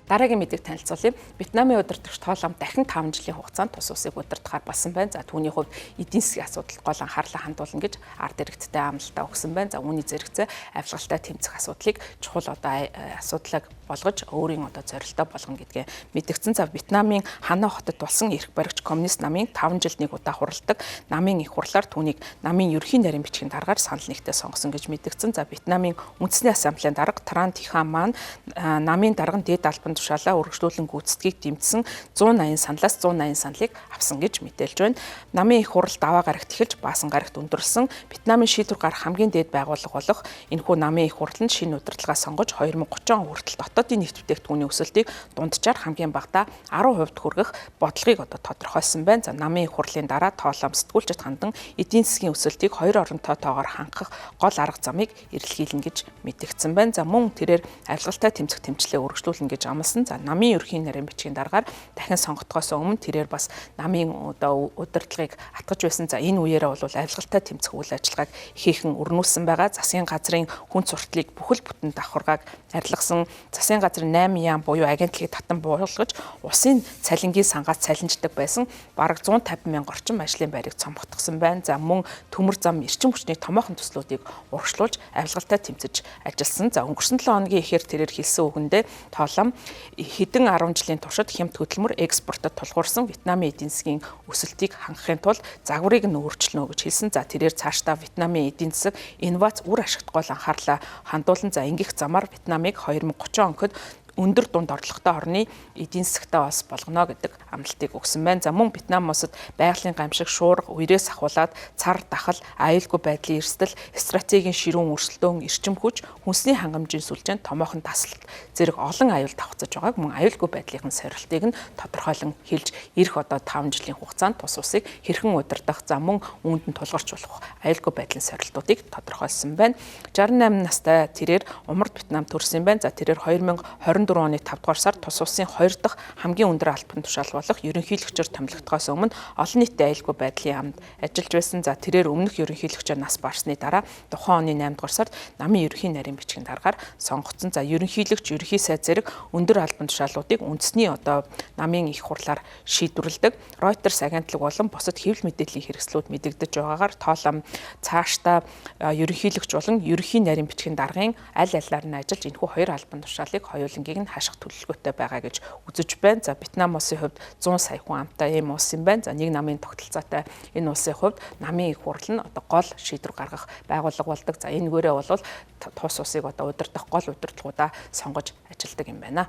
Дараагийн мэдээг танилцуулъя. Вьетнамын удирдагч Тоолам дахин 5 жилийн хугацаанд тус усыг удирдахаар болсон байна. За түүний хувьд эдийн засгийн асуудалд гол анхаарлаа хандуулна гэж ард иргэдтэй амлалтаа өгсөн байна. За үүний зэрэгцээ авилгалтай тэмцэх асуудлыг чухал одоо асуудлыг болгож өөрийн одоо зорилтоо болгоно гэдгээ мэдгдсэн. За Вьетнамын Ханой хотод болсон эрх баригч коммунист намын 5 жилд нэг удаа хуралдаг намын их хурлаар түүнийг намын ерөнхий нарийн бичгийн даргаар санал нэгтээ сонгосон гэж мэдгдсэн. За Вьетнамын үндэсний ассамблеийн дарга Тран Тихан маань намын дарга нь дээд албан тушаалаа үргэлжлүүлэн гүйцэтгийг дэмжсэн 180 саналаас 180 саналыг авсан гэж мэдээлж байна. Намын их хурал даваа гарагт эхэлж баасан гарагт өндөрлсөн. Вьетнамын шийдвэр гаргах хамгийн дээд байгууллага болох энэхүү намын их хурал нь шинэ удирдлагаа сонгож 2030 он хүртэл дотоодын нийт бүтээгдэхүүний өсөлтийг дунджаар хамгийн багадаа 10% хүргэх бодлогыг одоо тодорхойлсон байна. За намын их хурлын дараа Тоолом сэтгүүлчид хандан эдийн засгийн өсөлтийг хоёр оронтой тоогоор хангах гол арга замыг эрэлхийлнэ гэж мэдгдсэн байна. За мөн тэрээр авилгалтай тэмцэх тэмцлээ үргэлжлүүлнэ гэж амласан. За намын ерөнхий нарийн бичгийн даргаар дахин сонгогдохоос өмнө тэрээр бас намын одоо удирдлагыг атгаж байсан. За энэ үеэрээ бол авилгалтай тэмцэх үйл ажиллагааг ихээхэн өрнүүлсэн байгаа. Засгийн газрын хүн суртлыг бүхэл бүтэн давхаргааг арилгасан. Засгийн газрын 8 яам буюу агентлагийг татан буулгаж усын цалингийн сангаас цалинждаг байсан. Бараг 150 мянга орчим ажлын байрыг цомготгосон байна. За мөн төмөр зам эрчим хүчний томоохон төслүүдийг урагшлуулж авилгалтай тэмцэж ажилласан. За өнгөрсөн 7 хоногийн ихээр тэрээр хэлсэн үгэндээ Тоолом хэдэн 10 жилийн туршид хямд хөдөлмөр экспортод тулгуурсан Вьетнамын эдийн засгийн өсөлтийг хангахын тулд загварыг нь өөрчилнө гэж хэлсэн. За тэрээр цаашдаа Вьетнамын эдийн засаг инновац үр ашигт гол анхаарлаа хандуулан за ингэх замаар Вьетнамыг 2030 онд өндөр дунд орлоготой орны эдийн засагтай улс болгоно гэдэг амлалтыг өгсөн байна. За мөн Вьетнам улсад байгалийн гамшиг, шуурга, үерээс ахуулаад цар тахал, аюулгүй байдлын эрсдэл, стратегийн ширүүн өрсөлдөөн, эрчим хүч, хүнсний хангамжийн сүлжээнд томоохон таслалт зэрэг олон аюул давхцаж байгааг мөн аюулгүй байдлын сорилтыг нь тодорхойлон хэлж ирэх одоо 5 жилийн хугацаанд тус усыг хэрхэн удирдах, за мөн үүнд нь тулгарч болох аюулгүй байдлын сорилтуудыг тодорхойлсон байна. 68 настай тэрээр Умард Вьетнам төрсэн байна. За тэрээр 2024 оны 5 дугаар сард тус улсын 2 дахь хамгийн өндөр албан тушаал болох ерөнхийлөгчөөр томилогдохоос өмнө олон нийтийн аюулгүй байдлын яамд ажиллаж байсан. За тэрээр өмнөх ерөнхийлөгчөөр нас барсны дараа тухайн оны 8 дугаар сард намын ерөнхий нарийн бичгийн даргаар сонгогдсон. За ерөнхийлөгч, ерөнхий сайд зэрэг өндөр албан тушаалуудыг үндэсний одоо намын их хурлаар шийдвэрлэдэг. Reuters агентлаг болон бусад хэвлэл мэдээллийн хэрэгслүүд мэдэгдэж байгаагаар Тоолом цаашдаа ерөнхийлөгч болон ерөнхий нарийн бичгийн даргын аль алиар нь ажиллаж энэхүү хоёр албан тушаалыг хоёулангийг нь хаших төлөвлөгөөтэй байгаа гэж үзэж байна. За Вьетнам улсын хувьд 100 сая хүн амтай ийм улс юм байна. За нэг намын тогтолцоотой энэ улсын хувьд намын их хурл нь одоо гол шийдвэр гаргах байгууллага болдог. За энэгээрээ бол тус усыг одоо удирдах гол удирдлагуудаа сонгож ажилладаг юм байна.